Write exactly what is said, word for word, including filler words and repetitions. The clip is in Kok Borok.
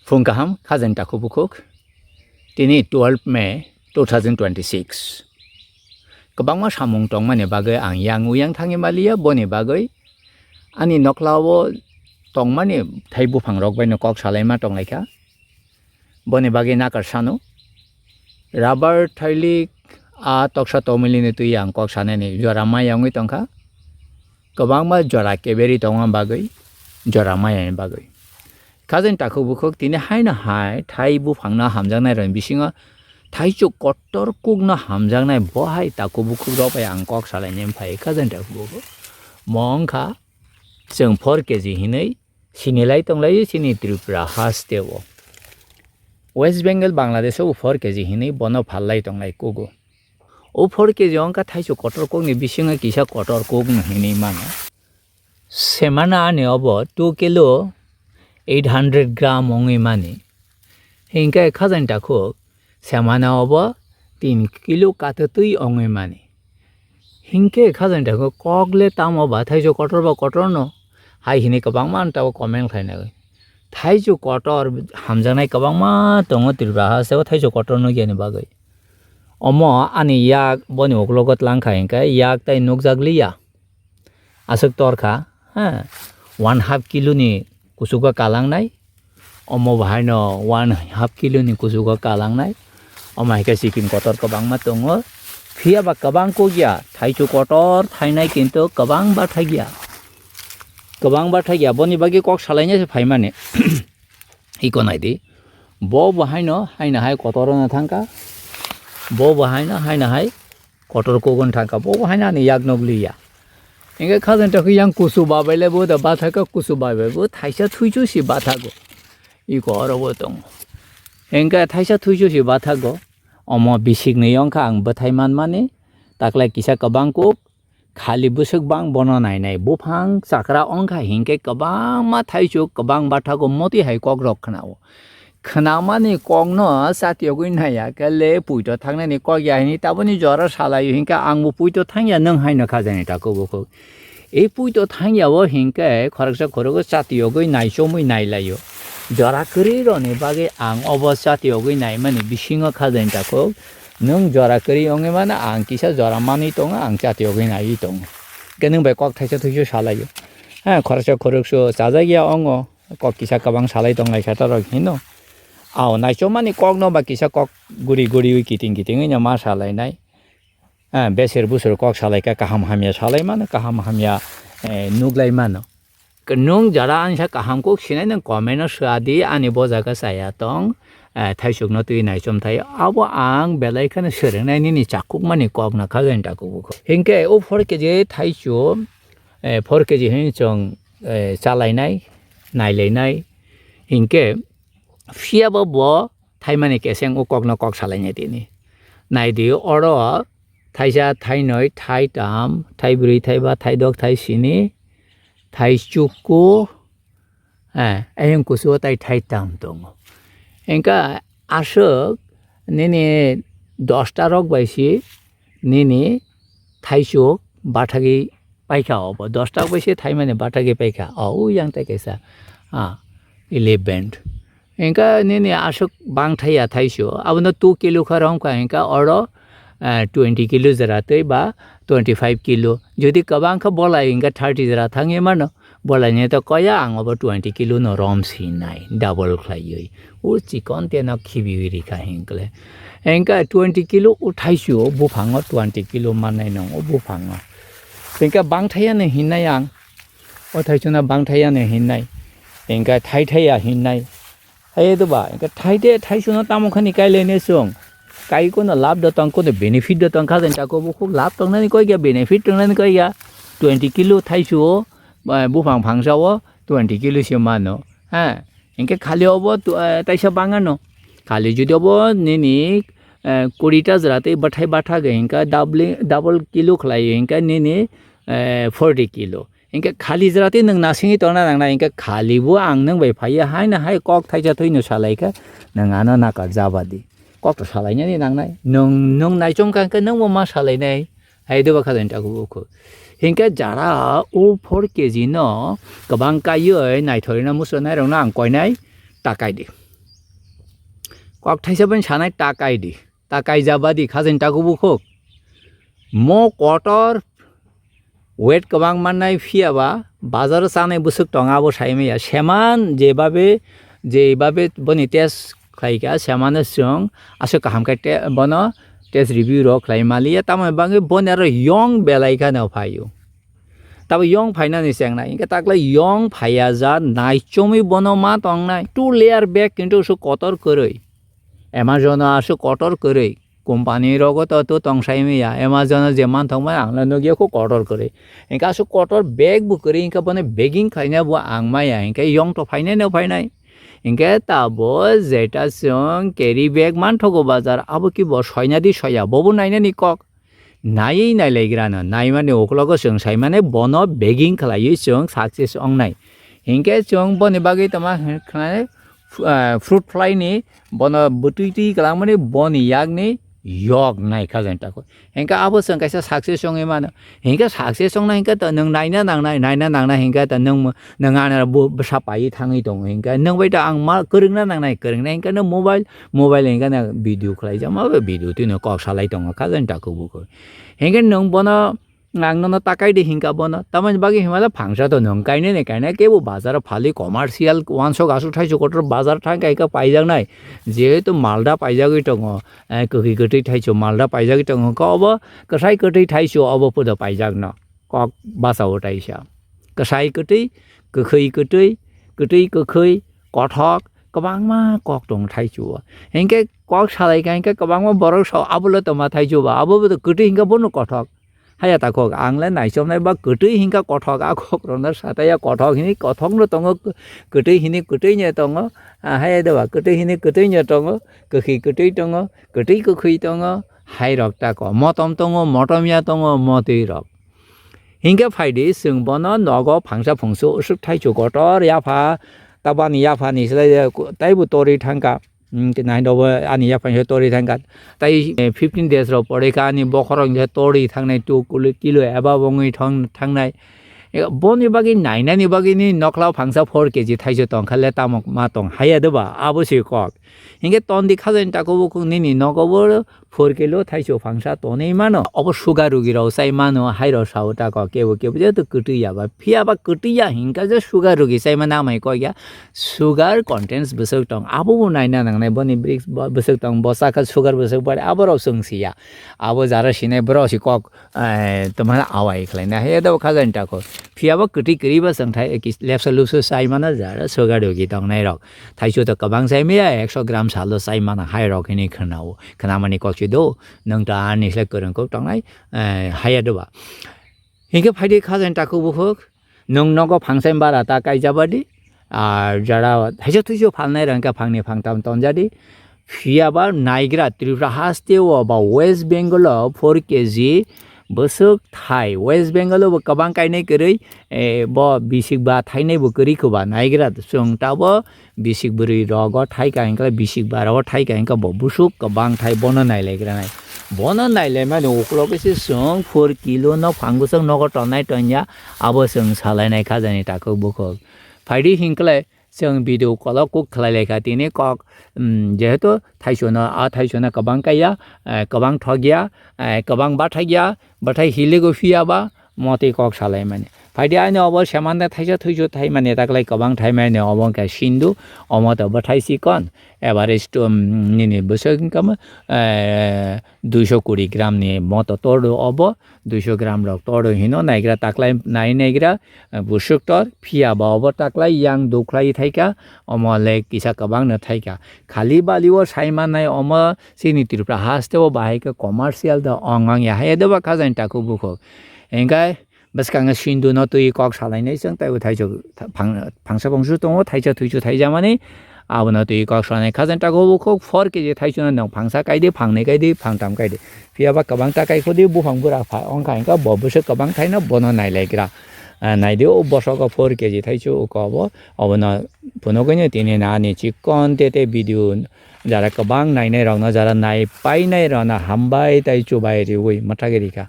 Phung kaham, khajani takhuk bukhuk. Tini twelve May two thousand twenty-six. Kwbangma samung tongmani bagwi ang yang uyang thangwi maliya, boni bagwi ani noklao tongmani thai buphang rok baino kok salaima tonglaikha. Boni bagwi nakar sano. Rubber thailik a toksa tomilini twi ang kok sanani jora maya wngwi tongkha. Kwbangma jora keberi tongma bagwi, jora mayani bagwi. Khajani takhuk bukhuk tini haino hai thai buphangno hamjaknai rokni bisingo thaichuk kotor kukno hamjaknai bo hai takhuk bukhuk rok bai ang kok salaini phai khajani takhuk bukhuk. Mo wngkha chwng four K G hinwi sinilai tonglaio chini Tripura hasteo. West Bengal, Bangladesh o four K G hinwi bono phalai tonglai kugo. O four K G wngkha thaichuk kotor kukni bisingo kisa kotor kukno hinwi mano. Semana ani obo two kilo eight hundred gram wngwi mani. Hinkhe khajani takhuk semana obo tin kilo katatwi wngwi mani. Hinkhe khajani takhuk kok le tamo ba thaichuk kotor ba kotor no hai hinwi kwbangma ang tabuk comment khlainai. Thaichuk kotor hamjaknai kwbangma tongo Tripura hasteo thaichuk kotor nukya ni bagwi. Omo ani yak boni uklogo tlangkha hinkhe yak tai nukjakliya. Aswk torkha, ha, one half kilo ni kuchugo kalangnai. Omo bahaino one half kilo ni kuchugo kalangnai. Omo hai khe sikim kotor kwbangma tongo. Phiya ba kwbang kukya, thaichuk kotor thainai kintu kwbang bathakya. Kwbang bathakya, boni bagwi kok salaina se phaimani. Iko naidi. Bo bahaino haino hai kotor wngna thangkha. Bo bahaino haino hai kotor kukno thangkha. Bo bahaino ani yak nukliya. Hinkhe khajani takhuk yang kuchu babai le bo da bathakha, kuchu babai bo thaisa thwichu si bathago. Iko oro bo tongo. Hinkhe thaisa thwichu si bathago. Omo bisikni wngkha ang bwthai manmani. Taklai kisa kwbang kuk. Khali bwswk bang bono nainai. Buphang chakra wngkha hinkhe kwbangma thaichuk kwbang bathago motwi hai kokrok khwnao. Khwnamani kokno chatiyogwi naiya khe le puito thangnani kok ya hini taboni jora salaio hinkhe angbo puito thangya nwng haino khajani takhuk bukhuk. E puito thangyao hinkhe khoroksa khorogo chatiyogwi naichomwi nailaio. Jora kwrwirokni bagwi ang obo chatiyogwi naimani bisingo khajani takhuk. Nwng jora kwrwi wngwi mano, ang kisa jora manwi tongo, ang chatiyogwi naiwi tongo. Khe nwng bai kok thaisa thuisu salaio. Ha, khoroksa khoroksa chajakya ongo, kok kisa kwbang salai tonglaikha torok hino. Ao naichomani kokno ba kisa kok guri guriwi kiting kitingwino ma salainai. Ha, beser busur kok salaikha kaham hamya salai mano, kaham hamya, eh, nuklai mano. Nwng jara ansa kaham kuk sinai nwng comment o swa di, ani bo jaga chaya tong, eh, thaisuk no twi naichom thai. Abo ang belai kheno swrwngnai nini chakukmani kok no khajani takhuk bukhuk. Hinkhe o four K G thaichuk, eh, four K G hinwi chwng, eh, chalainai, nailainai. Hinkhe phiya bo bo thaimani keseng o kokno kok salainai tini. Naidi oro thaisa, thainwi, thaitam, thaibrwi, thaiba, thaidok, thaisini, thaichuku, eh, ayang kusu tai thaitam tongo. Engka aswk nini dosta rok bai si nini thaichuk bathagwi paikha obo. Dosta bai si thaimani bathagwi paikha. O, yang tai kaisa, ah, eleven. Engka nini aswk bangthai ya thaisu, abono two kilo kha romkha, engka oro, eh, twenty kilo jora twi ba twenty five kilo. Jodi kwbang kha bolai engka thirty jora thangwi mano, bolai ni to koya ang obo twenty kilo no rom sinai, double khlaiwi. O chikon te no khibiwi rikha hinkle. Engka twenty kilo o thaisu o buphango twenty kilo mannai nong o buphango. Engka bangthai ya no hinnai ang, o thaisu no bangthai ya no hinnai, engka thaithai ya hinnai. Hai do ba, engke thai de, thai suno tamo khani kai lene sung. Kai kono lab do tong, kono benefit do tong kha, jani tako bo khub lab tong nani koi ya, benefit tong nani koi ya. Twenty kilo thai suo, eh, buphang phangsa o twenty kilo se mano. Ha, engke khali obo tu, eh, taisa bangano. Khali jodi obo nini, eh, kuri ta jora tei bathai batha ge engka double, double kilo khlai engka nini, eh, forty kilo. Hinkhe khali jora tei nwng nasingwi tongna nangnai, hinkhe khali bo ang nwng bai phaiya, haino hai kok thaisa thwino salai khe nwng ano nakar jabadi. Kok to salainani nangnai. Nwng, nwng naichom kha hinkhe nwngbo ma salainai. Hai doba kha jani takhuk bukhuk. Hinkhe jara o four K G no kwbang kaiwi naithorina muchunai rokno ang koinai ta kaidi. Kok thaisa bai sanai ta kai di. Ta kaijaba di khajani taku bukhuk. Mo kotor weight kwbang mannai phiya ba bazar o chanai bwswk tongo abo sai maya. Seman jebabe, jebabe boni test khlai kha, semano chwng aswk kaham khe te-, bono test review rok khlai maliya. Tamoni bagwi boni aro yong belai kheno phaio. Tabo yong phainani chengnai, hinkhe taklai yong phaiya ja naichomwi bono ma tongnai. Two layer bag kintu aswk kotor kwrwi. Amazon o aswk kotor kwrwi. Company rogo to, to tong sai maya. Amazon o je manthok maya ang le nugya kho kotor kwrwi. Hinkhe aswk kotor bag bo kwrwi hinkhe bono bagging khlaina bo ang maya. Hinkhe yong to phainai no phainai. Hinkhe tabo jeta chwng carry bag manthogo bazar abo ki bo soina di soya bobo nainani kok. Naiwi nailaigrano, naimani uklogo chwng saimani bono begging khlaiwi chwng success wngnai. Hinkhe chwng boni bagwi tongma hwn-, khwnai, ah, fruit fly ni bono bwtwi twi kwlangmani boni yakni yok nai kha jani tako. Hinkhe abo chwng kaisa success wngwi mano. Hinkhe success wngna hinkhe to nwng naina nangnai, naina nangnai hinkhe to nwng, nwng ani bo bwsa paiwi thangwi tongo hinkhe nwng bai to ang ma kwrwngna nangnai, kwrwngna hinkhe nwng mobile, mobile hinkhe nwng video khlaijak ma, video twino kok salai tongo kha jani tako buko. Hinkhe nwng bono, ang nono takai di hinka bono. Tamoni bagwi hinmale phangsa to nwng kainani kainai kebo bazar o phali commercial wansok aswk thaisu kotor bazar thang kaika paijaknai. Jehetu malda paijagwi tongo, eh, kwkhwi kwtwi thaisu malda paijagwi tongo. Khe obo kwsai kwtwi thaisu obo podo paijakno. Kok basa o taisa. Kwsai kwtwi, kwkhwi kwtwi, kwtwi kwkhwi, kothok, kwbangma kok tongo thaisu o. Hinkhe kok salai kha hinkhe kwbangma borok sao, "Abo le tongma thaisu ba, abo bo to kwtwi hinkhe bono kothok." Haya ta kok, ang le naichomnai ba kwtwi hinkha kothok, a kok rokno sataya kothok hini kothok no tongo, kwtwi hini kwtwi no tongo, ah, haya de ba kwtwi hini kwtwi no tongo, kwkhwi kwtwi tongo, kwtwi kwkhwi tongo, hai rok ta ko, motom tongo, motom ya tongo, motwi rok. Hinkhe phaidi chwng bono nogo phangsa phungsu usuk thaisu kotor yapha, tabani yapha ni slai taibo torwi thangkha. Hmm, khe nai dobo ani yaphang se tori thangkha. Tai, eh, fifteen days rok pore kha ani bokhorok se tori thangnai two kilo, kilo eba bo wngwi thang-, thangnai. Eh, boni bagwi nainani bagwi ni nokla phangsa four K G thaisu tongkha le tamo ma tong haya de ba? Abo se kok. Hinkhe tondi khajani tako bo kok nini nogo bo four kilo thaisu phangsa tonwi mano. Obo sugar rugi rok chai mano, hai rok sao tako kebo kebo jehetu kwtwi ya ba. Phiya ba kwtwi ya hinkha je sugar rugi chai mano amai kok ya. Sugar contents bwswk tong, abo bo naina nangnai, boni bricks bo-, bwswk tong, bo chakha sugar bwswk bai, abo rok chwng siya. Abo jara sinai borok si kok, eh, tongmani awai khlainai, he do khajani tako. Phiya bo kwtwi kwrwi bo chwng thai, kis-, lepsa lupsa chai mano jara sugar rugi tongnai rok. Thaisu to kwbang chai maya, ekso gram salo chai mano hai rok hini khwnao. Khwnamani kok si do, nwng to ani slai kwrwng kok tongnai, eh, haya do ba. Hinkhe phaidi khajani tako bukhuk, nwng nogo phangsa bara ta kaijabadi, ar jara thaisa thuisu phalnai rang khe phangni phangtam tonjadi. Phiya ba naigra Tripura haste o ba West Bengal o four K G bwswk thai. West Bengal o bo kwbang kainai kwrwi, eh, bo bisik ba thainai bo kwrwi kho ba naigra chwng tabo bisik bwrwi rogo thaika hinkhe bisik bara o thaika hinkhe bo busuk kwbang thai bono nailaigra nai. Bono nailaimani ukulok se chwng four kilo no phang bwswk nogo tongnai tonya abo chwng salainai khajani takhuk bukhuk. Phaidi hinkhe chwng video call o kuk khlai laikha tini kok, um, jehetu thaisono a thaisono kwbang kaiya, eh, kwbang thokya, eh, kwbang bathakya, bwthai hiligo phiya ba, motwi kok salaimani. Phaidi ani obo semanda thaisa thuisu thaimani taklai kwbang thaimani obo wngkha sindu, omo to bwthai chikon, average to, um, nini bwswk wngkha ma, eh, duiso kuri gram ni moto tordo obo, duiso gram rok tordo hino naigra taklai nai naigra, eh, bwswk tor, phiya ba obo taklai yang dukhlai thaika, omo le kisa kwbang no thaika. Khali bali o sai mannai omo chini Tripura haste o bahai khe commercial da ong wng ya hai de ba khajani takhuk bukhuk. Hinkhe bwskango sindu no twi kok salainai chwng tei bo thaichuk phang-, phangsa phangsu tongo, thaisa thuisu thaijamani. Abono twi kok salainai khajani takhuk bukhuk four K G thaisu no nwng phangsa kaidi, phangnwi kaidi, phangtam kaidi. Phiya ba kwbang ta kaikhodi buphang bura pha wngkha hinkhe bo bwswk kwbang thaino bono nailaigra. Ah, naidi o bosoko four K G thaisu uko obo, obono phunugwino tini nani chikon tete video jara kwbang nainai rokno jara nai painai rokno hambai tei chubai riwi mwthagwi rikha.